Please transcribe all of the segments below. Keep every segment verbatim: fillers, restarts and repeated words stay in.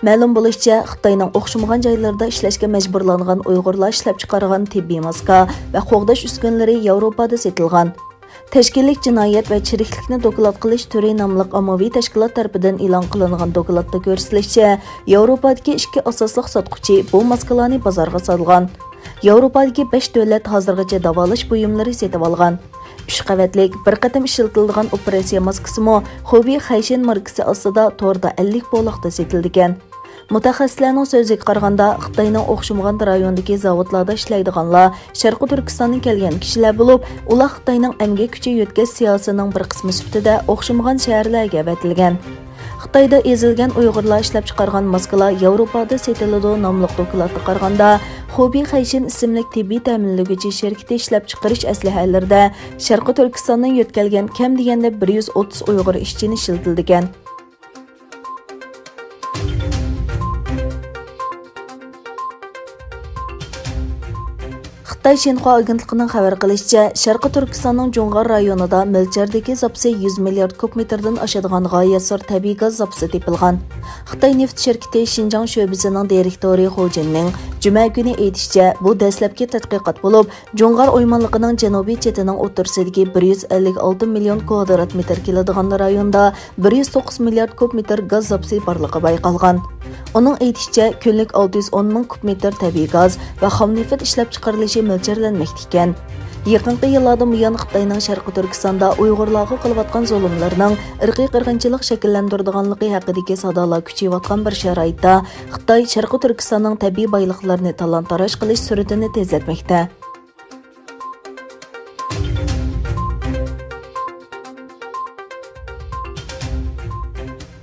مەلۇم بولۇشىچە، خىتاينىڭ ئوخشىمىغان جايلىرىدا ئىشلەشكە مەجبۇرلانغان ئۇيغۇرلار ئىشلەپچىقارغان تېببىي ماسكا ۋە قوغداش ئۈسكۈنىلىرى ياۋروپادا سېتىلغان. تەشكىللىك جىنايەت ۋە چىرىكلىكنى دوكلات قىلىش تۈرى ناملىق ئاممىۋى تەشكىلات تەرىپىدىن ئېلان قىلىنغان دوكلاتتا كۆرسىتىلىشىچە، ياۋروپادىكى ئىككى ئاساسلىق ساتقۇچى بۇ ماسكىلارنى بازارغا سالغان. ياۋروپادىكى بەش دۆلەت ھازىرغىچە داۋالاش بۇيۇملىرى سېتىۋالغان. ئۈچ قەۋەتلىك، بىر قېتىم ئىشلىتىلىدىغان ئوپېراتسىيە ماسكىسىمۇ خۇبېي خەيشىن ماركىسى ئاستىدا توردا ئەللىك بولاقتا سېتىلىدىكەن. مۇتەخەسسىسلەرنىڭ سۆزىگە قارىغاندا، خىتاينىڭ ئوخشىمىغان رايوندىكى زاۋۇتلاردا ئىشلەيدىغانلار شەرقىي تۈركىستاندىن كەلگەن كىشىلەر بولۇپ، ئۇلار خىتاينىڭ ئەمگەك كۈچى يۆتكەش سىياسىتىنىڭ بىر قىسمى سۈپىتىدە ئوخشىمىغان شەھەرلەرگە ئەۋەتىلگەن. خىتايدا ئېزىلگەن ئۇيغۇرلار ئىشلەپچىقارغان ماسكىلار ياۋروپادا سېتىلىدۇ ناملىق دوكلاتقا قارىغاندا، خۇبېي خەيشىن ئىسىملىك تېببىي تەمىنلىگۈچى شىركىتى ئىشلەپچىقىرىش ئەسلىھەلىرىدە شەرقىي تۈركىستاندىن يۆتكەلگەن كەم دېگەندە بىر يۈز ئوتتۇز ئۇيغۇر ئىشچىنى ئىشلىتىلىدىكەن. خىتاي شىنخۇا ئاگېنتلىقىنىڭ خەۋەر قىلىشىچە، شەرقىي تۈركىستاننىڭ جۇڭغار رايونىدا مۆلچەردىكى زاپىسى يۈز مىليارد كۇب مېتىردىن ئاشىدىغان غايەت زور تەبىئىي گاز زاپىسى تېپىلغان. خىتاي نېفىت شىركىتى شىنجاڭ شۆبىسىنىڭ دىرېكتورى خۇ جىنمىڭ جۈمە كۈنى ئېيتىشىچە، بۇ دەسلەپكى تەتقىقات بولۇپ، جۇڭغار ئويمانلىقىنىڭ جەنۇبىي چېتىنىڭ ئوتتۇرىسىدىكى بىر يۈز ئەللىك ئالتە مىليون كۋادرات مېتىر كېلىدىغان رايوندا بىر يۈز توققۇز مىليارد كۇب مېتىر گاز زاپىسى بارلىقى بايقالغان. ئۇنىڭ ئېيتىشىچە، كۈنلۈك ئالتە يۈز ئون مىڭ كۇب مېتىر تەبىئىي گاز ۋە خام نېفىت ئىشلەپچىقىرىلىشى مۆلچەرلەنمەكتە ئىكەن. يېقىنقى يىللاردىن بۇيان خىتاينىڭ شەرقىي تۈركىستاندا ئۇيغۇرلارغا قىلىۋاتقان زۇلۇملىرىنىڭ ئىرقىي قىرغىنچىلىق شەكىللەندۈرىدىغانلىقى ھەققىدىكى سادالار كۈچىيىۋاتقان بىر شارائىتتا، خىتاي شەرقىي تۈركىستاننىڭ تەبىئىي بايلىقلىرىنى تالان-تاراج قىلىش سۈرئىتىنى تېزلەتمەكتە.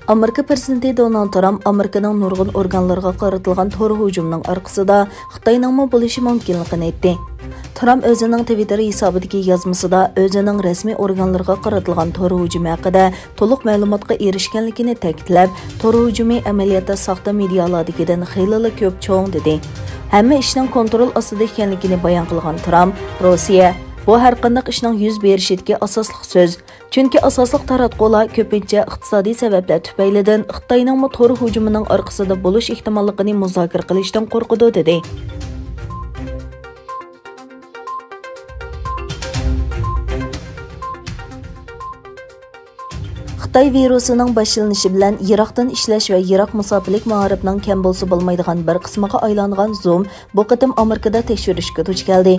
ئامېرىكا پىرېزىدېنتى دونالد ترامپ ئامېرىكىنىڭ نۇرغۇن ئورگانلىرىغا قارىتىلغان تور ھۇجۇمىنىڭ ئارقىسىدا خىتاينىڭمۇ بولۇشى مۇمكىنلىقىنى ئېيتتى. ترامپ ئۆزىنىڭ تىۋىتتېر ھېسابىدىكى يازمىسىدا ئۆزىنىڭ رەسمىي ئورگانلىرىغا قارىتىلغان تور ھۇجۇمى ھەققىدە تولۇق مەلۇماتقا ئېرىشكەنلىكىنى تەكىتلەپ، تور ھۇجۇمى ئەمەلىيەتتە ساختا مېدىيالاردىكىدىن خېلىلا كۆپ چوڭ، دېدى. ھەممە ئىشنىڭ كونترول ئاستىدا ئىكەنلىكىنى بايان قىلغان ترامپ، روسىيە، بۇ ھەرقانداق ئىشنىڭ يۈز بېرىشىدىكى ئاساسلىق سۆز. چۈنكى ئاساسلىق تاراتقۇلار كۆپىنچە ئىقتىسادىي سەۋەبلەر تۈپەيلىدىن خىتاينىڭمۇ تور ھۇجۇمىنىڭ ئارقىسىدا بولۇش ئېھتىماللىقىنى مۇزاكىرە قىلىشتىن قورقىدۇ، دېدى. خىتاي ۋىرۇسىنىڭ باشلىنىشى بىلەن يىراقتىن ئىشلەش ۋە يىراق مۇساپىلىك مائارىپنىڭ كەم بولسا بولمايدىغان بىر قىسمىغا ئايلانغان زۇم بۇ قېتىم ئامېرىكىدا تەكشۈرۈشكە دۇچ كەلدى.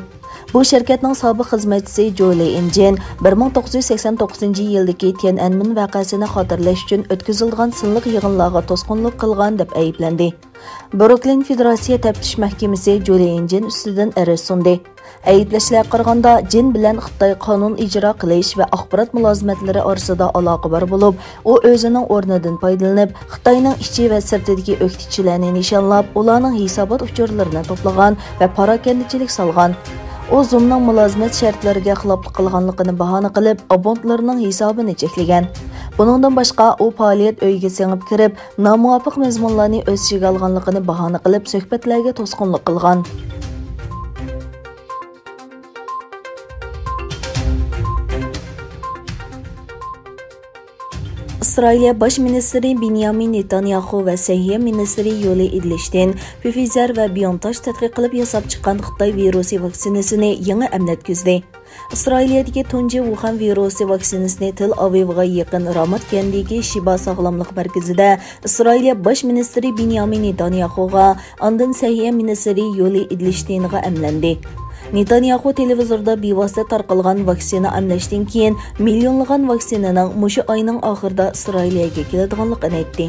بۇ شىركەتنىڭ سابىق خىزمەتچىسى جۇلى ئىنجىن بىر مىڭ توققۇز يۈز سەكسەن توققۇزىنچى يىلدىكى تيەنئەنمېن ۋەقەسىنى خاتىرىلەش ئۈچۈن ئۆتكۈزۈلىدىغان سىنلىق يىغىنلارغا توسقۇنلۇق قىلغان دەپ ئەيىبلەندى. بروكلىن فېدېراتسىيە تەپتىش مەھكىمىسى جۇلى ئىنجىن ئۈستىدىن ئەرز سۇندى. ئەيىبلەشلەرگە قارىغاندا، جىن بىلەن خىتاي قانۇن ئىجرا قىلىش ۋە ئاخبارات مۇلازىمەتلىرى ئارىسىدا ئالاقە بار بولۇپ، ئۇ ئۆزىنىڭ ئورنىدىن پايدىلىنىپ، خىتاينىڭ ئىچى ۋە سىرتىدىكى ئۆكتىچىلەرنى نىشانلاپ، ئۇلارنىڭ ھېسابات ئۇچۇرلىرىنى توپلىغان ۋە پاراكەندىچىلىك سالغان. ئۇ زۇمنىڭ مۇلازىمەت شەرتلىرىگە خىلاپلىق قىلغانلىقىنى باھانە قىلىپ، ئابونتلىرىنىڭ ھېسابىنى چەكلىگەن. بۇنىڭدىن باشقا، ئۇ پائالىيەت ئۆيىگە سىڭىپ كىرىپ، نامۇۋاپىق مەزمۇنلارنى ئۆز ئىچىگە ئالغانلىقىنى باھانە قىلىپ، سۆھبەتلەرگە توسقۇنلۇق قىلغان. ئىسرائىلىيە باش مىنىستىرى بېنيامىن نېتانياخۇ ۋە سەھىيە مىنىستىرى يۇلى ئېدلىشتىن پفىزەر ۋە بىيونتاش تەتقىق قىلىپ ياساپ چىققان خىتاي ۋىرۇسى ۋاكسىنىسىنى يېڭى ئەملەتكۈزدى. ئىسرائىلىيەدىكى تۇنجى ۋۇخەن ۋىرۇسى ۋاكسىنىسىنى تېل ئاۋىۋغا يېقىن رامات كەنتىدىكى شىبا ساغلاملىق مەركىزىدە ئىسرائىلىيە باش مىنىستىرى بېنيامىن نېتانياخۇغا، ئاندىن سەھىيە مىنىستىرى يۇلى ئېدلىشتىنغا ئەملەندى. نېتانياخۇ تېلېۋىزوردا بىۋاسىتە تارقالغان ۋاكسىنا ئەملەشتىن كېيىن مىليونلىغان ۋاكسىنىنىڭ مۇشۇ ئاينىڭ ئاخىرىدا ئىسرائىلىيەگە كېلىدىغانلىقىنى ئېيتتى.